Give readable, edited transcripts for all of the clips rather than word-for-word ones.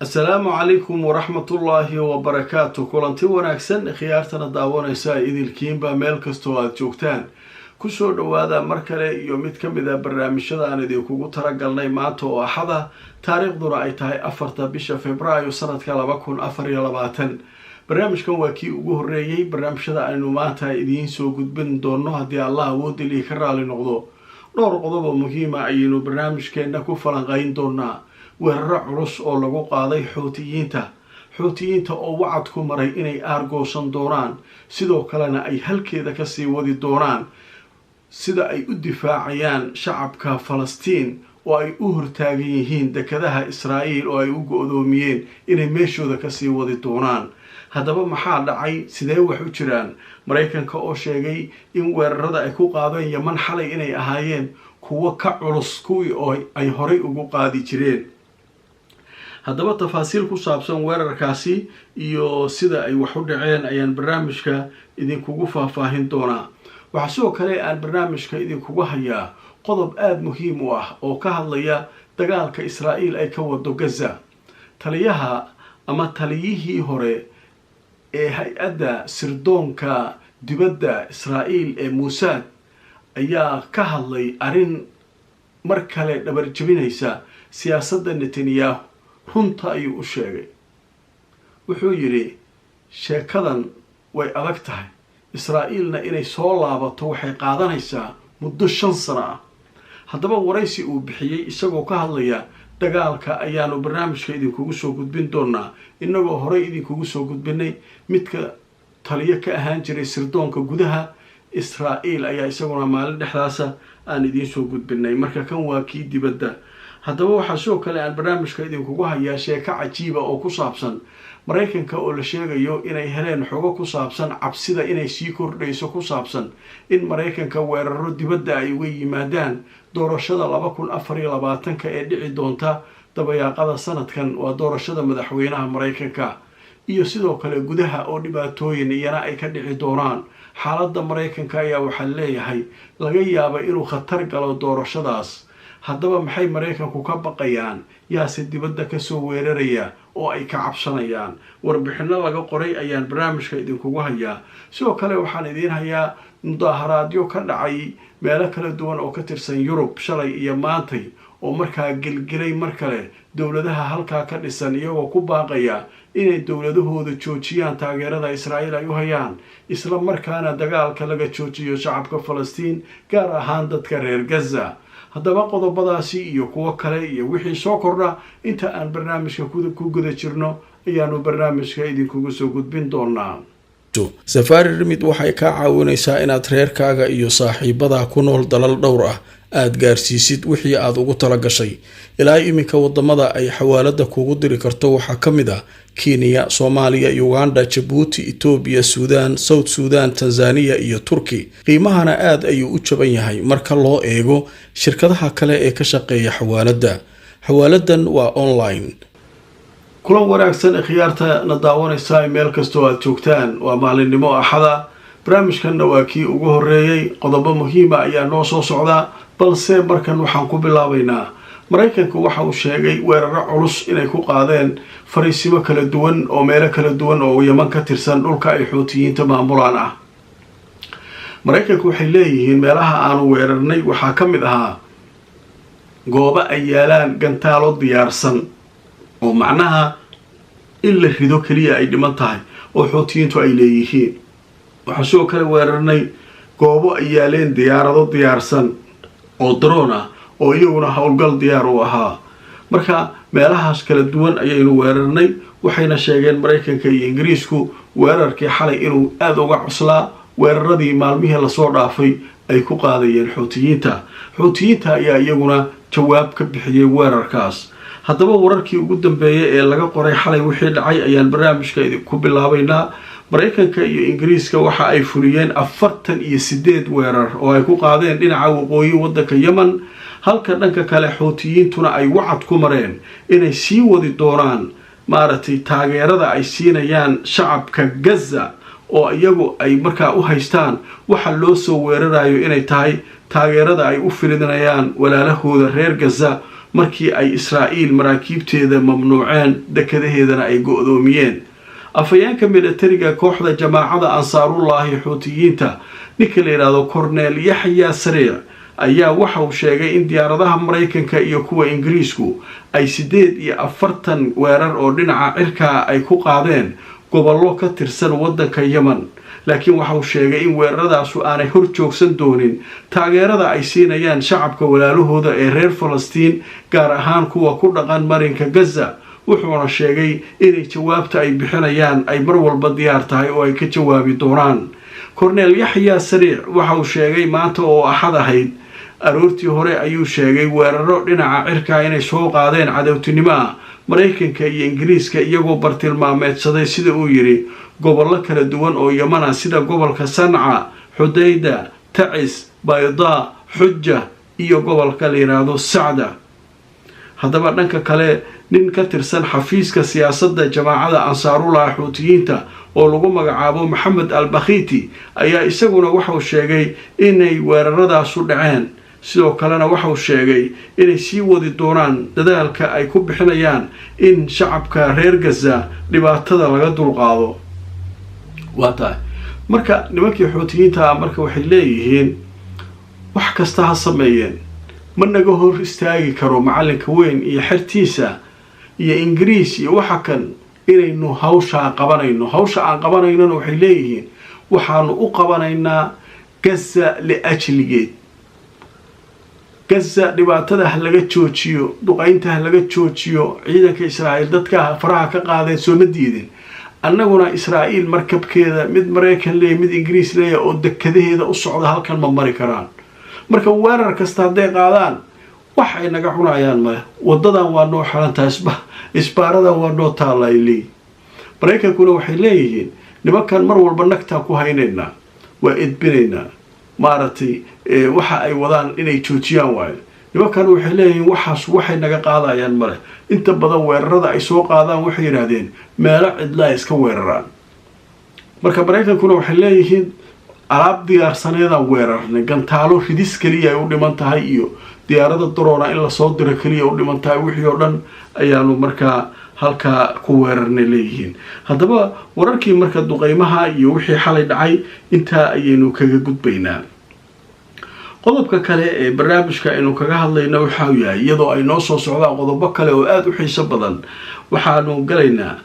Asalaamu calaykum waraxmatullaahi wabarakaatu. Kulanti wanaagsan, khiyaartana daawanaysa idilkiinba meel kastoo aada joogtaan, kusoo dhowaada mar kale iyo mid ka mid a barnaamijyada aan idinkugu talagalnay maanta oo Axada, taariikhduna ay tahay 4-ta bisha Februaayo sanadka 2024. Barnaamijkan waa kii ugu horreeyey barnaamijyada aynu maanta idiin soo gudbin doono, haddii Allah awoodilii ka raali noqdo. Dhowr qodob oo muhiima ayaynu barnaamijkeenna ku falanqayn doonaa: weeraro culus oo lagu qaaday Xuutiyiinta, Xuutiyiinta oo wacad ku maray inay aargoosan doonaan, sidoo kalena ay halkeeda kasii wadi doonaan sida ay u difaacayaan shacabka Falastiin oo ay u hortaagan yihiin dekadaha Israa'iil oo ay u go-doomiyeen, inay meeshooda kasii wadi doonaan. Haddaba maxaa dhacay? Sidee wax u jiraan? Maraykanka oo sheegay in weerarada ay ku qaadeen Yeman xalay inay ahaayeen kuwo ka culus kuwii oo ay horay ugu qaadi jireen. Haddaba tafaasiil ku saabsan weerarkaasi iyo sida ay wax u dhaceen ayaan barnaamijka idinkugu faahfaahin doonaa. Waxaa sidoo kale aan barnaamijka idinkugu hayaa qodob aada muhiim u ah oo ka hadlaya dagaalka Israa'iil ay ka wado Gaza. Taliyaha ama taliyihii hore ee hay-adda sirdoonka dibadda Israa'iil ee Muusaad ayaa ka hadlay arrin mar kale dhabarjabinaysa siyaasadda Netanyahu. Runta ayuu u sheegay. Wuxuu yidhi: "Sheekadan way adag tahay, Israa'iilna inay soo laabato waxay qaadanaysaa muddo 5 sano ah." Haddaba waraysi uu bixiyey isagoo ka hadlaya dagaalka ayaanu barnaamijka idinkugu soo gudbin doonaa, innagoo horey idinkugu soo gudbinay midka taliyo ka ahaan jiray sirdoonka gudaha Israa'iil ayaa isaguna maalin dhexdaasa aan idiin soo gudbinay. Marka kan waa kii dibadda. Haddaba waxaa sidoo kale aan barnaamijka idinkugu hayaa sheeko cajiiba oo ku saabsan Maraykanka oo la sheegayo inay heleen xogo ku saabsan cabsida inay sii kordhayso, ku saabsan in Maraykanka weeraro dibadda ay uga yimaadaan doorashada 2024-ka ee dhici doonta dabayaaqada sanadkan, waa doorashada madaxweynaha Maraykanka, iyo sidoo kale gudaha oo dhibaatooyin iyana ay ka dhici doonaan. Xaaladda Maraykanka ayaa waxaa leeyahay laga yaaba inuu khatar galo doorashadaas. Haddaba maxay Maraykanku ka baqayaan? Yaase dibadda kasoo weeraraya oo ay ka cabsanayaan? Warbixino laga qoray ayaan barnaamijka idinkugu hayaa. Sidoo kale waxaan idiin hayaa mudaaharaadyo ka dhacay meelo kala duwan oo ka tirsan Yurub shalay iyo maantay, oo markaa gelgelay mar kale dowladaha halkaa ka dhisan, iyagoo ku baaqaya inay dowladahooda joojiyaan taageerada Israa'iil ay u hayaan, isla markaana dagaalka laga joojiyo shacabka Falastiin, gaar ahaan dadka reer Gaza. Haddaba qodobadaasi iyo kuwo kale iyo wixii soo kordha inta aan barnaamijka ku guda jirno ayaanu barnaamijka idinkugu soo gudbin doonaa. Safari Remit waxay kaa caawinaysaa inaad reerkaaga iyo saaxiibadaa ku nool dalal dhowr ah aad gaarsiisid wixii aad ugu tala gashay. Ilaa iminka wadamada ay xawaalada kugu diri karto waxaa ka mid ah Kenya, Soomaaliya, Uganda, Jabuuti, Itoobiya, Suudaan, South Suudan, Tanzaniya iyo Turki. Qiimahana aad ayuu u jaban yahay marka loo eego shirkadaha kale ee ka shaqeeya xawaaladda. Xawaaladan waa online. Kulan wanaagsan, khiyaarta na daawanaysaa meel kastoo aada joogtaan. Waa maalinimo Axada, barnaamijkanna waa kii ugu horreeyey. Qodobo muhiima ayaa noo soo socdaa, balse markan waxaan ku bilaabaynaa Maraykanku waxa uu sheegay weeraro culus inay ku qaadeen fariisimo kala duwan oo meelo kala duwan oo Yeman ka tirsan, dhulka ay Xuutiyiinta maamulaan ah. Maraykanku waxay leeyihiin meelaha aanu weerarnay waxaa ka mid ahaa goobo ay yaalaan gantaalo diyaarsan oo macnaha in la rido keliya ay dhiman tahay oo Xuutiyiintu ay leeyihiin. Waxaa sidoo kale weerarnay goobo ay yaaleen diyaarado diyaarsan oo drone ah oo iyaguna howlgal diyaar u ahaa. Marka meelahaas kala duwan ayaynu weerarnay. Waxayna sheegeen Maraykanka iyo Ingiriisku weerarkii xalay inuu aada uga cuslaa weeraradii maalmihii lasoo dhaafay ay ku qaadayeen Xuutiyiinta. Xuutiyiinta ayaa iyaguna jawaab ka bixiyey weerarkaas. Haddaba wararkii ugu dambeeyay ee laga qoray xalay wixii dhacay ayaan barnaamijka ku bilaabaynaa. Maraykanka iyo Ingiriiska waxa ay fuliyeen 48 weerar oo ay ku qaadeen dhinaca waqooyi waddanka Yemen, halka dhanka kale Xuutiyiintuna ay wacad ku mareen inay sii wadi doonaan maaragtay taageerada ay siinayaan shacabka Gaza, oo iyagu ay markaa u haystaan waxa loo soo weerarayo inay tahay taageerada ay u filinayaan walaalahooda reer Gaza. Markii ay Israa'iil maraakiibteeda mamnuuceen, dekadaheedana ay go-doomiyeen. Afhayeenka militariga kooxda Jamaacada Ansaarullaahi Xuutiyiinta, ninka la yidhaahdo Cornel Yaxya Sariic, ayaa waxa uu sheegay in diyaaradaha Maraykanka iyo kuwa Ingiriisku ay 48 weerar oo dhinaca cirkaa ay ku qaadeen gobollo ka tirsan waddanka Yemen. Laakiin waxa uu sheegay in weeraradaasu aanay hor joogsan doonin taageerada ay siinayaan shacabka walaalahooda ee reer Falastiin, gaar ahaan kuwa ku dhaqan marinka Gaza. Wuxuuna sheegay inay jawaabta ay bixinayaan ay mar walba diyaar tahay oo ay ka jawaabi doonaan. Cornel Yaxya Sariic waxa uu sheegay maanta oo Axad ahayd aroortii hore ayuu sheegay weeraro dhinaca cirkaa inay soo qaadeen cadowtinimo ah Maraykanka iyo Ingiriiska, iyagoo bartilmaameedsaday, sida uu yidhi, gobollo kala duwan oo Yamana, sida gobolka Sanca, Xudayda, Tacis, Baydaa, Xuja iyo gobolka la yidhaahdo Sacda. Haddaba dhanka kale, nin ka tirsan xafiiska siyaasadda Jamaacada Ansaarullah Xuutiyiinta oo lagu magacaabo Maxamed Al Bakhiti ayaa isaguna waxauu sheegay inay weeraradaasu dhaceen. Sidoo kalena waxauu sheegay inay sii wadi doonaan dadaalka ay ku bixinayaan in shacabka reer Gaza dhibaatada laga dulqaado. Waa tahay, marka nimankii Xuutiyiinta ah marka waxay leeyihiin wax kasta ha sameeyeen, ma naga hor istaagi karo macalinka weyn iyo xertiisa iyo Ingiriis iyo waxa kan inaynu hawshaa qabanayno. Hawsha aan qabanaynona, waxay leeyihiin, waxaanu u qabanaynaa Gaza liajligeed. Gaza dhibaatada ha laga joojiyo, duqaynta ha laga joojiyo, ciidanka Israa'iil dadka faraha ka qaadeen sooma diidin. Annaguna Israa'iil markabkeeda, mid Maraykan leeya, mid Ingiriis leeya, oo dekadaheeda u socda halkan ma mari karaan. Marka weerar kasta hadday qaadaan, wax ay naga cunayaan male. Wadadan waa noo xirantahay, isbaaradan waa noo taalla, ay leeyihin. Maraykankuna waxay leeyihiin nimankan mar walba nagtaa ku haynaynaa, waa edbinaynaa, maaragtay, waxa ay wadaan inay joojiyaan waayo. Nimankan waxay leeyihiin waxaas waxay naga qaadayaan male. Inta badan weerarada ay soo qaadaan, waxay yidhaahdeen, meelo cidlaa iska weeraraan. Marka Maraykankuna waxay leeyihiin alaab diyaarsaneedaan weerarnay, gantaalo ridis keliya ay u dhiman tahay iyo diyaarada drone in lasoo diro keliya u dhiman tahay, wixii oo dhan ayaanu markaa halkaa ku weerarnay, leeyihiin. Haddaba wararkii marka duqeymaha iyo wixii xalay dhacay intaa ayaynu kaga gudbaynaa. Qodobka kale ee barnaamijka aynu kaga hadlayno waxau yahay, iyadoo ay noo soo socdaan qodobo kale oo aada u xiiso badan, waxaanu galaynaa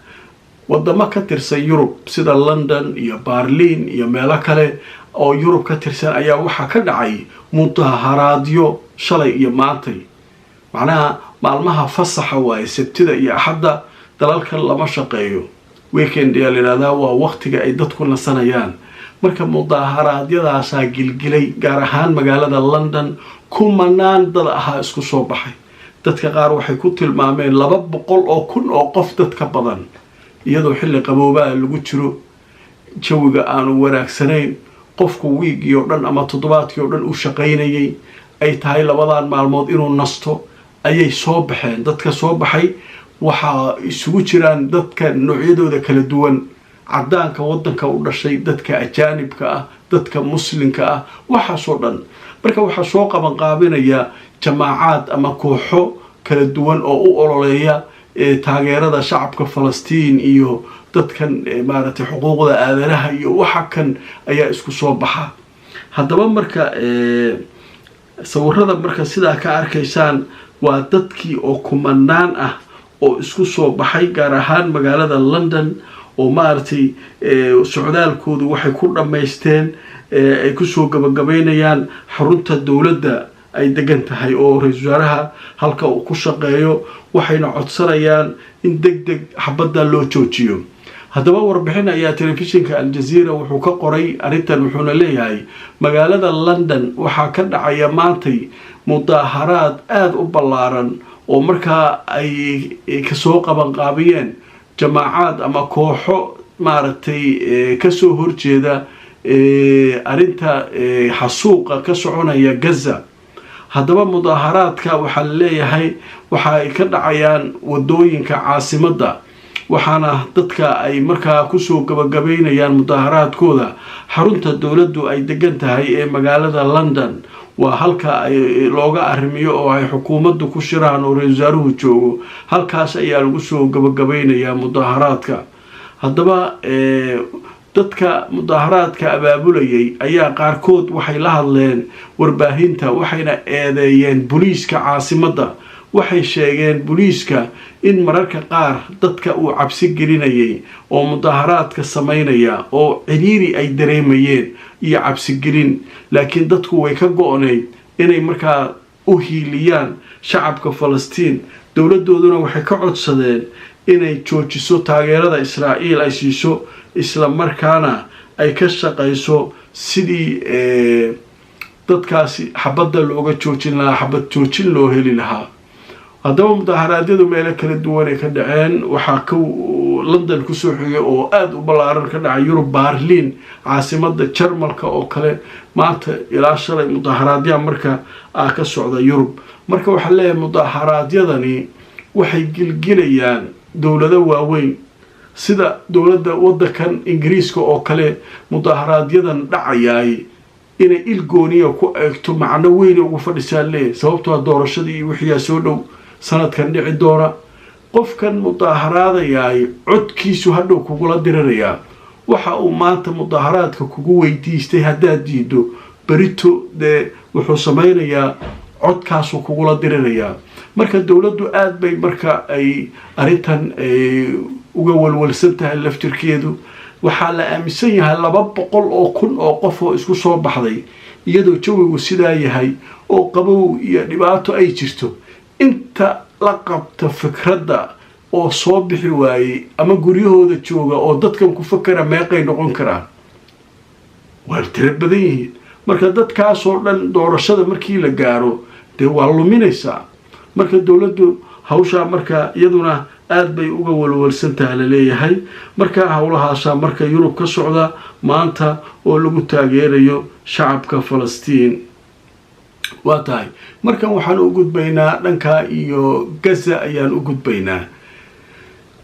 wadamo ka tirsan Yurub, sida London iyo Berlin iyo meelo kale oo Yurub ka tirsan ayaa waxaa ka dhacay mudaharaadyo shalay iyo maantay. Macnaha maalmaha fasaxa waaye, Sabtida iyo Axadda dalalkan lama shaqeeyo, weekend ayaa la yidhahdaa, waa waqtiga ay dadku nasanayaan. Marka mudaaharaadyadaasaa gilgilay, gaar ahaan magaalada London. Kumanaan dad ahaa isku soo baxay. Dadka qaar waxay ku tilmaameen 200,000 oo qof, dad ka badan, iyadoo xilli qaboobaa lagu jiro, jawiga aanu wanaagsanayn, qofku wiigii oo dhan ama toddobaadkii oo dhan uu shaqaynayay, ay tahay labadan maalmood inuu nasto, ayay soo baxeen. Dadka soo baxay waxaa isugu jiraan dadka noocyadooda kala duwan, caddaanka waddanka u dhashay, dadka ajaanibka ah, dadka muslimka ah, waxaasoo dhan. Marka waxaa soo qabanqaabinaya jamaacaad ama kooxo kala duwan oo u ololeeya taageerada shacabka Falastiin iyo dadkan, maaragtay, xuquuqda aadanaha iyo waxa kan ayaa isku soo baxa. Haddaba marka sawirada marka sidaa ka arkaysaan waa dadkii oo kumanaan ah oo isku soo baxay, gaar ahaan magaalada London, oo maaragtay socdaalkoodu waxay ku dhammaysteen, ay kusoo gabagabaynayaan xarunta dowladda ay degan tahay oo ra-iisul wasaaraha halka uu ku shaqeeyo. Waxayna codsanayaan in deg deg xabadda loo joojiyo. Haddaba warbixin ayaa telefishinka Aljazeera wuxuu ka qoray arrintan, wuxuuna leeyahay magaalada London waxaa ka dhacaya maantay mudaaharaad aada u ballaaran oo markaa ay kasoo qabanqaabiyeen jamaacaad ama kooxo, maaragtay, kasoo horjeeda arrinta xasuuqa ka soconaya Gaza. Haddaba mudaaharaadka waxaa la leeyahay waxa ay ka dhacayaan wadooyinka caasimadda, waxaana dadka ay markaa kusoo gabagabaynayaan mudaaharaadkooda xarunta dowladdu ay degan tahay ee magaalada London. Waa halka ay looga arrimiyo oo ay xukuumaddu ku shiraan oo ra-isul wasaaruhu joogo. Halkaas ayaa lagu soo gabagabeynayaa mudaaharaadka. Haddaba dadka mudaaharaadka abaabulayay ayaa qaarkood waxay la hadleen warbaahinta, waxayna eedeeyeen booliiska caasimadda. Waxay sheegeen booliiska in mararka qaar dadka uu cabsi gelinayay oo mudaaharaadka sameynaya, oo ciriiri ay dareemayeen iyo cabsigelin, laakiin dadku way ka go-nayd inay markaa u hiiliyaan shacabka Falastiin. Dowladooduna waxay ka codsadeen inay joojiso taageerada Israa'iil ay siiso, isla markaana ay ka shaqayso sidii dadkaasi xabadda looga joojin lahaa, xabad joojin loo heli lahaa. Haddaba mudaharaadyadu meelo kala duwan ay ka dhaceen. Waxaa ka London kusoo xigay oo aada u ballaaran ka dhacay Yurub, Baarliin, caasimada Jarmalka oo kale. Maanta ilaa shalay mudaaharaadyaa marka ka socda Yurub. Marka waxaa leeyahay mudaaharaadyadani waxay gilgilayaan dowlado waaweyn sida dowladda waddankan Ingiriiska oo kale. Mudaaharaaadyadan dhacayaay inay ilgooniya ku eegto macno weyne ugu fadhisaan leeyahy, sababtoo doorashadii iyo wixiyaa soo dhow sanadkan dhici doona. Qofkan mudaaharaadayaay codkiisu hadhow kugula dirirayaa. Waxa uu maanta mudaaharaadka kugu weydiistay haddaad diido, berito dee wuxuu samaynayaa codkaasuu kugula dirirayaa. Marka dowladdu aada bay marka ay arrintan uga walwalsan tahay laftirkeedu. Waxaa la aaminsan yahay 200,000 oo qof oo isku soo baxday, iyadoo jawigu sidaa yahay oo qabow iyo dhibaato ay jirto, inta la qabta fikradda oo soo bixi waayey ama guryahooda jooga oo dadkan ku fakera meeqay noqon karaan? Waa tiro badan yihiin. Marka dadkaasoo dhan doorashada markii la gaaro dee waa luminaysaa. Marka dowladdu hawshaa marka iyaduna aada bay uga walwalsan tahay laleeyahay. Marka howlahaasaa marka Yurub ka socda maanta oo lagu taageerayo shacabka Falastiin. Waa tahay, markan waxaan u gudbaynaa dhanka iyo Gaza ayaan u gudbaynaa.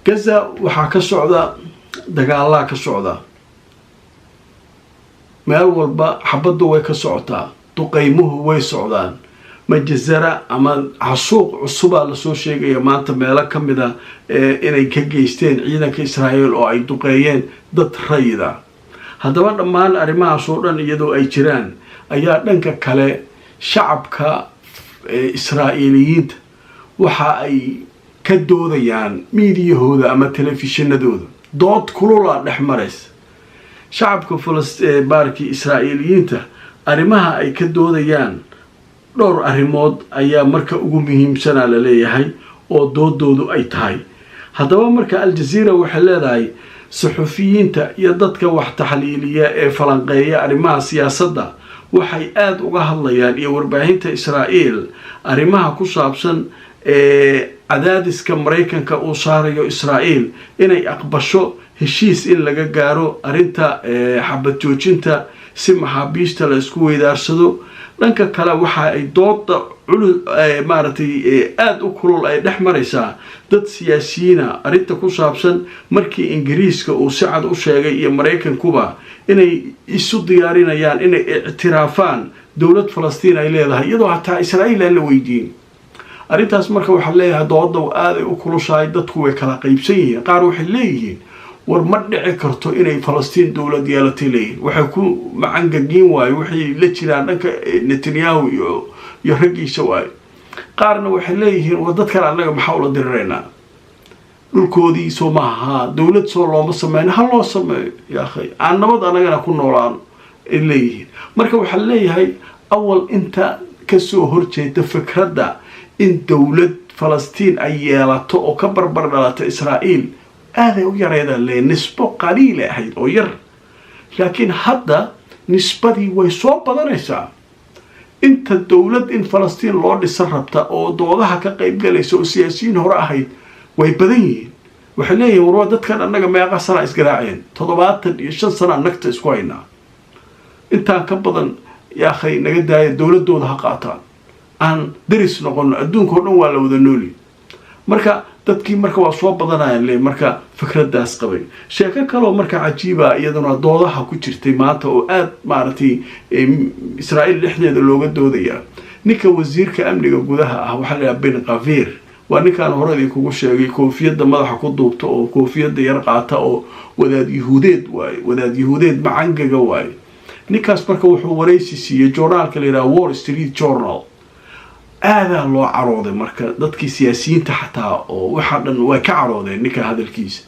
Gaza waxaa ka socda dagaalaa ka socda meel walba, xabaddu way ka socotaa, duqeymuhu way socdaan, majazara ama xasuuq cusubaa lasoo sheegaya maanta meelo ka mid a inay ka geysteen ciidanka Israa'iil oo ay duqeeyeen dad rayida. Haddaba dhammaan arrimahaas oo dhan iyadoo ay jiraan ayaa dhanka kale shacabka Israa'iiliyiinta waxa ay ka doodayaan miidiyahooda ama telefishinadooda. Dood kulula dhex maraysa shacabka baarkii Israa'iiliyiinta. Arrimaha ay ka doodayaan dhowr arrimood ayaa marka ugu muhiimsanaa la leeyahay oo doodoodu ay tahay. Haddaba marka Al-Jazeera waxay leedahay suxufiyiinta iyo dadka wax taxliiliya ee falanqeeya arrimaha siyaasadda waxay aada uga hadlayaan, iyo warbaahinta Israa'iil, arrimaha ku saabsan ee cadaadiska Maraykanka uu saarayo Israa'iil inay aqbasho heshiis in laga gaaro arrinta xabad joojinta si maxaabiista la isku weydaarsado. Dhanka kale waxa ay dooda maaragtay aada u kulul ay dhex maraysaa dad siyaasiyiina arrinta ku saabsan markii Ingiriiska uu si cad u sheegay iyo Maraykankuba inay isu diyaarinayaan inay ictiraafaan dowlad Falastiin ay leedahay, iyadoo hataa Israa'iil aan la weydiin arrintaas. Marka waxaa leeyahay dooda aaday u kulushahay, dadku way kala qaybsan yihiin. Qaar waxay leeyihiin war ma dhici karto inay Falastiin dowlad yeelatay leeyihin, waxay ku macangagiin waayo waxay la jiraan dhanka Netanyahu iyo raggiisa waayo. Qaarna waxay leeyihiin war dadkan annaga maxaa ula diriraynaa? Dhulkoodii soo maaha, dowlad soo looma sameyno, ha loo sameeyo yaakhay, aan nabad annagana ku noolaano ay leeyihiin. Marka waxaa leeyahay awal inta kasoo horjeeda fikradda in dowlad Falastiin ay yeelato oo ka barbar dhalata Israa'iil aaday u yareedaan leeyahy, nisbo qaliila ahayd oo yar, laakiin hadda nisbadii way soo badanaysaa. Inta dowlad in Falastiin loo dhisan rabta oo doodaha ka qayb galaysa oo siyaasiyiin hore ahayd way badan yihiin. Waxay leeyihin warwaa dadkan annaga meeqa sanaa isgaraaceen? 75 sanaa nagta isku haynaa, intaan ka badan yaakhay naga daaya, dowladooda ha qaataan, aan deris noqono, adduunka o dhan waa la wada nooli. Marka Dadkii marka waa soo badanayaan le. Marka fikradaas qabay sheeko kaloo marka cajiiba iyaduna doodaha ku jirtay maanta oo aada maaragtay Israa'iil dhexdeeda looga doodaya. Ninka wasiirka amniga gudaha ah waxaa la yidhaha Ben Gvir. Waa ninkaan hore idinkugu sheegay, koofiyadda madaxa ku duubta oo koofiyadda yar qaata oo wadaad Yuhuudeed waaye, wadaad Yuhuudeed macangaga waaye ninkaas. Marka wuxuu waraysi siiyey journaalka la yidhaha Wall Street Journal. Aadaa loo carooday. Marka dadkii siyaasiyiinta xataa oo waxa dhan way ka caroodeen ninka hadalkiisa.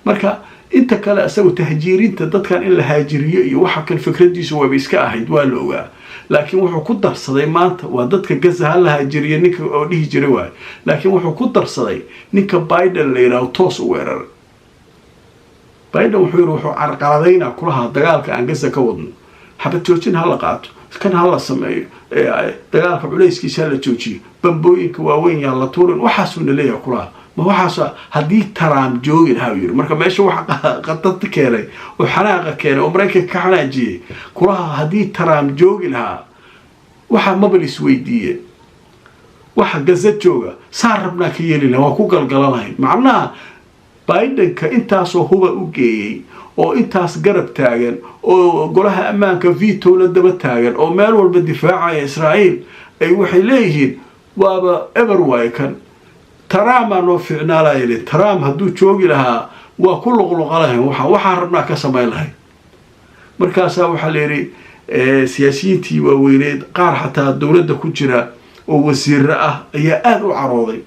Marka inta kale isagu tahjiirinta dadkan in la haajiriyo iyo waxa kan fikradiisu wayba iska ahayd, waa la ogaa, laakiin wuxuu ku darsaday maanta waa dadka Gaza ha la haajiriyo ninka oo dhihi jiray waay, laakiin wuxuu ku darsaday ninka Biden la yidhaaho toos u weeraray Biden. Wuxuu yidhi wuxuu carqaladaynaa kulahaa dagaalka aan Gaza ka wadno. Xabad joojin ha la qaato, kan ha la sameeyo, dagaalka culayskiisa ha la joojiyo, bambooyinka waaweyn yaa la tuurin, waxaasuu na leeyahay kulaha. Ma waxaas haddii Trump joogi lahaa, yiri. Marka meesha waxa qadada keenay oo xanaaqa keenay oo Maraykanka ka xanaajiyey kulaha, haddii Trump joogi lahaa waxa mabal isweydiiye, waxa Gaza jooga saa rabnaa ka yeeli laha, waa ku galgalan lahayn. Macnaha Bidenka intaasoo huba u geeyey oo intaas garab taagan oo golaha ammaanka veto la daba taagan oo meel walba difaacaya Israa'iil ay waxay leeyihiin waaba eber waaye, kan Trumpaa noo fiicnaalaya, Trump hadduu joogi lahaa waa ku luqluqa lahayn, waxaan rabnaa ka samayn lahayn. Markaasaa waxaa la yidhi siyaasiyiintii waaweyneed qaar xataa dowladda ku jira oo wasiiro ah ayaa aada u carooday.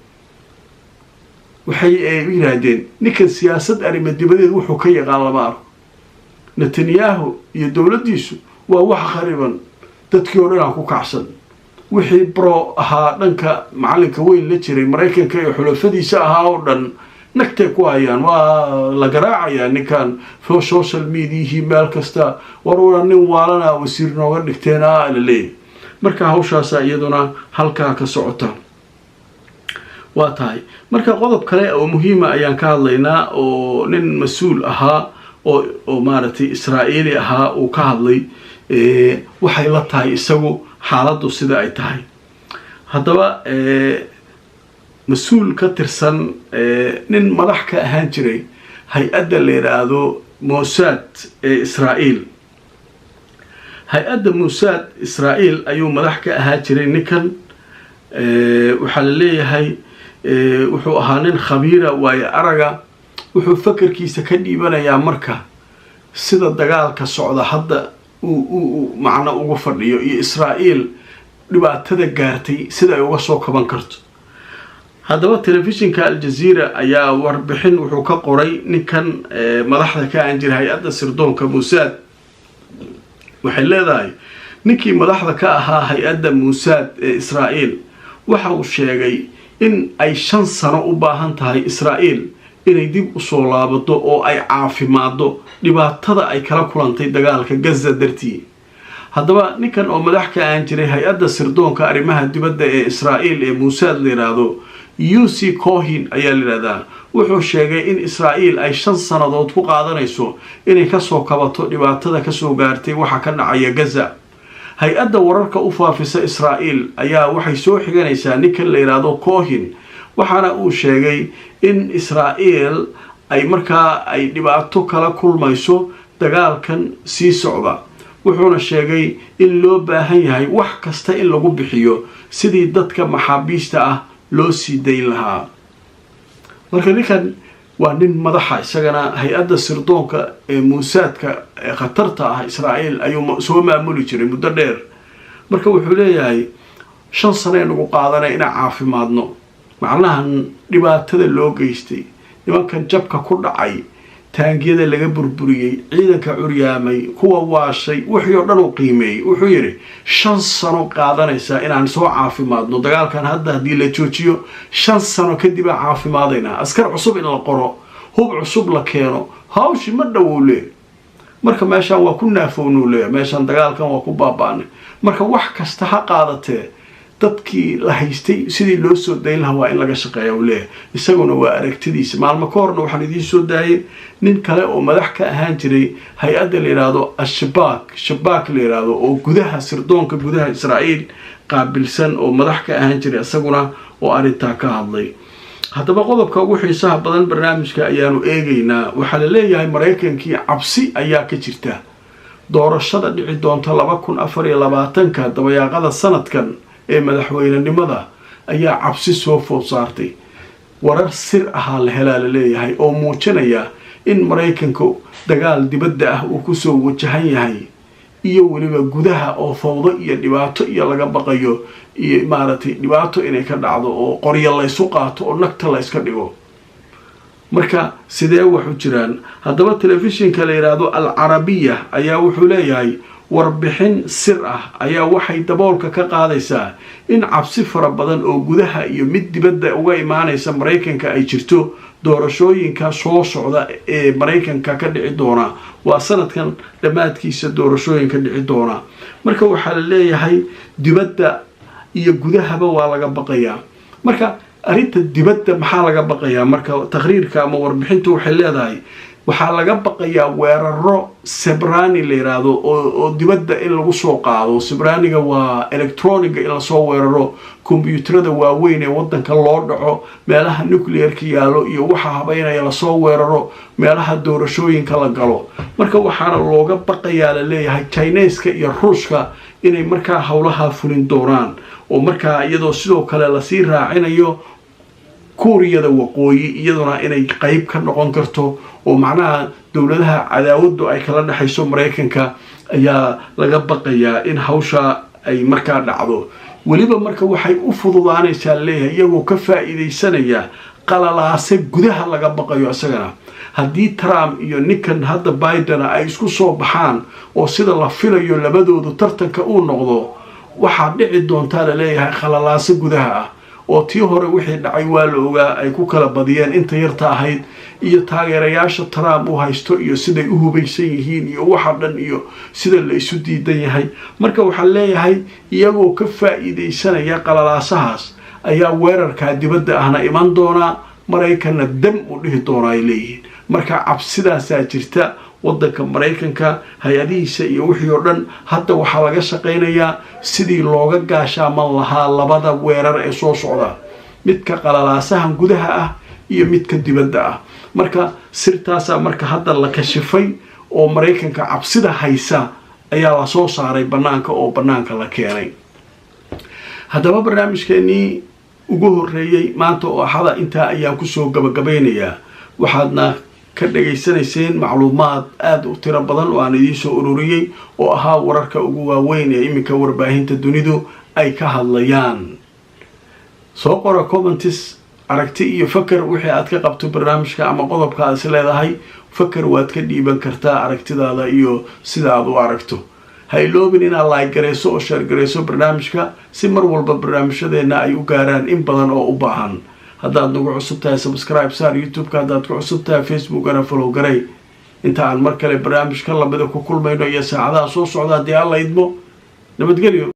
Waxay yidhaahdeen ninkan siyaasad arrimo dibadeed wuxuu ka yaqaan lama arko. Netanyahu iyo dowladdiisu waa wax khariban, dadkii oo dhan aan ku kacsan, wixii bro ahaa dhanka macalinka weyn la jiray Maraykanka iyo xulafadiisa ahaa oo dhan nagtay ku hayaan, waa la garaacayaa ninkan social mediahii meel kasta. War wana nin waalana wasiir nooga dhigteen a la leeyahy. Marka hawshaasa iyaduna halkaa ka socota waa tahay. Marka qodob kale oo muhiima ayaan ka hadlaynaa oo nin mas-uul ahaa oo maaragtay Israa'iili ahaa uu ka hadlay waxay la tahay isagu xaaladdu sida ay tahay. Haddaba mas-uul ka tirsan, nin madax ka ahaan jiray hay-adda la yidhaahdo Mossad ee Israa'iil, hay-adda Mossad Israa'iil ayuu madax ka ahaan jiray ninkan. Waxaa la leeyahay wuxuu ahaa nin khabiira waayo araga. Wuxuu fakarkiisa ka dhiibanayaa marka sida dagaalka socda hadda uu macno ugu fadhiyo iyo Israa'iil dhibaatada gaartay sida ay uga soo kaban karto. Haddaba telefishinka Aljazeera ayaa warbixin wuxuu ka qoray ninkan madaxda ka aan jiray hay-adda sirdoonka Mossad. Waxay leedahay ninkii madaxda ka ahaa hay-adda Mossad ee Israa'iil waxa uu sheegay in ay 5 sano u baahan tahay Israa'iil inay dib usoo laabato oo ay caafimaado dhibaatada ay kala kulantay dagaalka Gaza dartii. Haddaba ninkan oo madax ka aan jiray hay-adda sirdoonka arrimaha dibadda ee Israa'iil ee Mossad la yidhaahdo, Yossi Cohen ayaa la yidhahdaa, wuxuu sheegay in Israa'iil ay 5 sannadood ku qaadanayso inay kasoo kabato dhibaatada kasoo gaartay waxa ka dhacaya Gaza. Hay-adda wararka u faafisa Israa'iil ayaa waxay soo xiganaysaa ninkan la yidhaahdo Cohen, waxaana uu sheegay in Israa'iil ay markaa ay dhibaato kala kulmayso dagaalkan sii socda. Wuxuuna sheegay in loo baahan yahay wax kasta in lagu bixiyo sidii dadka maxaabiista ah loo sii dayn lahaa. Marka ninkan waa nin madaxa isagana hay-adda sirdoonka ee Mossadka ee khatarta ah Israa'iil ayuu soo maamuli jiray muddo dheer. Marka wuxuu leeyahay 5 sano nagu qaadanay inaan caafimaadno macnahan dhibaatada loo geystay nimankan, jabka ku dhacay, taangiyada laga burburiyey, ciidanka curyaamay, kuwa waashay, wixii oo dhan uu qiimeeyey. Wuxuu yidhi 5 sano qaadanaysaa inaan soo caafimaadno dagaalkan. Hadda haddii la joojiyo, 5 sano kadib aan caafimaadaynaa, askar cusub in la qoro, hub cusub la keeno, hawshi ma dhowow leey. Marka meeshaan waa ku naafownuu leeya, meeshaan dagaalkan waa ku baaba-anay. Marka wax kasta ha qaadatee dadkii la haystay sidii loo soo dayn lahaa waa in laga shaqeeya, uu leeyahay. Isaguna waa aragtidiisa. Maalmo ka horna waxaan idiin soo daayay nin kale oo madax ka ahaan jiray hay-adda la yidhaahdo Ashabaak, Shabaak la yidhaahdo, oo gudaha sirdoonka gudaha Israa'iil qaabilsan oo madax ka ahaan jiray isaguna oo arrintaa ka hadlay. Haddaba qodobka ugu xiisaha badan barnaamijka ayaanu eegaynaa. Waxaa la leeyahay Maraykankii cabsi ayaa ka jirta doorashada dhici doonta 2024-ka, dabayaaqada sanadkan, ee madaxweynenimada ayaa cabsi soo food saartay. Warar sir ahaa la helaa la leeyahay oo muujinaya in Maraykanka dagaal dibadda ah uu kusoo wajahan yahay, iyo weliba gudaha oo fawdo iyo dhibaato iyo laga baqayo, iyo maaragtay dhibaato inay ka dhacdo oo qoryo laysu qaato oo nagta la yska dhigo. Marka sidee wax u jiraan? Haddaba telefishinka la yidhaahdo Al Carabiya ayaa wuxuu leeyahay warbixin sir ah ayaa waxay daboolka ka qaadaysaa in cabsi fara badan oo gudaha iyo mid dibadda uga imaanaysa Maraykanka ay jirto doorashooyinka soo socda ee Maraykanka ka dhici doona. Waa sanadkan dhammaadkiisa doorashooyinka dhici doona. Marka waxaa la leeyahay dibadda iyo gudahaba waa laga baqayaa. Marka arrinta dibadda maxaa laga baqayaa? Marka taqriirka ama warbixintu waxay leedahay waxaa laga baqayaa weeraro cyberani la yiraahdo oo dibadda in lagu soo qaado. Cyberaniga waa electroniga, in lasoo weeraro kombyuutarada waaweyn ee wadanka loo dhaco, meelaha nuclearka yaallo iyo waxa habeynaya lasoo weeraro, meelaha doorashooyinka la galo. Marka waxaana looga baqayaa, la leeyahay, Chineska iyo Ruushka inay markaa howlaha fulin doonaan, oo markaa iyadoo sidoo kale lasii raacinayo Kuuriyada Waqooyi iyaduna inay qeyb ka noqon karto, oo macnaha dowladaha cadaawaddu ay kala dhexayso Maraykanka ayaa laga baqayaa in hawsha ay markaa dhacdo. Weliba marka waxay u fududaanaysaa, leeyahay, iyagoo ka faa'iidaysanaya qalalaase gudaha laga baqayo isagana, haddii Trump iyo ninkan hadda Biden ay isku soo baxaan oo sida la filayo labadoodu tartanka uu noqdo, waxaa dhici doontaa, laleeyahay, khalalaase gudaha ah, oo tii hore wixii dhacay waa la ogaa, ay ku kala badiyeen inta yarta ahayd, iyo taageerayaasha Trump u haysto iyo siday u hubaysan yihiin iyo waxa dhan iyo sida la isu diidan yahay. Marka waxaa leeyahay iyagoo ka faa'iidaysanaya qalalaasahaas ayaa weerarkaa dibadda ahna iman doonaa, Maraykanna dam u dhihi doonaa, ay leeyihiin. Marka cabsidaasaa jirta. Wadanka Maraykanka hay-adihiisa iyo wixii oo dhan hadda waxaa laga shaqaynayaa sidii looga gaashaaman lahaa labada weerar ee soo socda, midka qalalaasahan gudaha ah iyo midka dibadda ah. Marka sirtaasaa marka hadda la kashifay oo Maraykanka cabsida haysa ayaa lasoo saaray banaanka oo banaanka la keenay. Haddaba barnaamijkeenii ugu horreeyey maanta oo Axada intaa ayaan kusoo gabagabaynayaa. Waxaadna ka dhagaysanayseen macluumaad aada u tiro badan oo aan idiin soo ururiyey, oo ahaa wararka ugu waaweyn ee iminka warbaahinta dunidu ay ka hadlayaan. Soo qora comments, aragti iyo fakar wixii aad ka qabto barnaamijka ama qodobka aad is leedahay fakar waad ka dhiiban kartaa, aragtidaada iyo sida aad u aragto. Ha iloobin inaad like garayso oo share garayso barnaamijka si mar walba barnaamijyadeena ay u gaaraan in badan oo u baahan. Haddaad nagu cusub tahay, subscribe saar YouTube-ka. Haddaad ku cusub tahay Facebookana, follow garay. Inta aan mar kale barnaamij ka lamida ku kulmayno iyo saacadaha soo socda, haddii Alla idmo, nabadgelyo.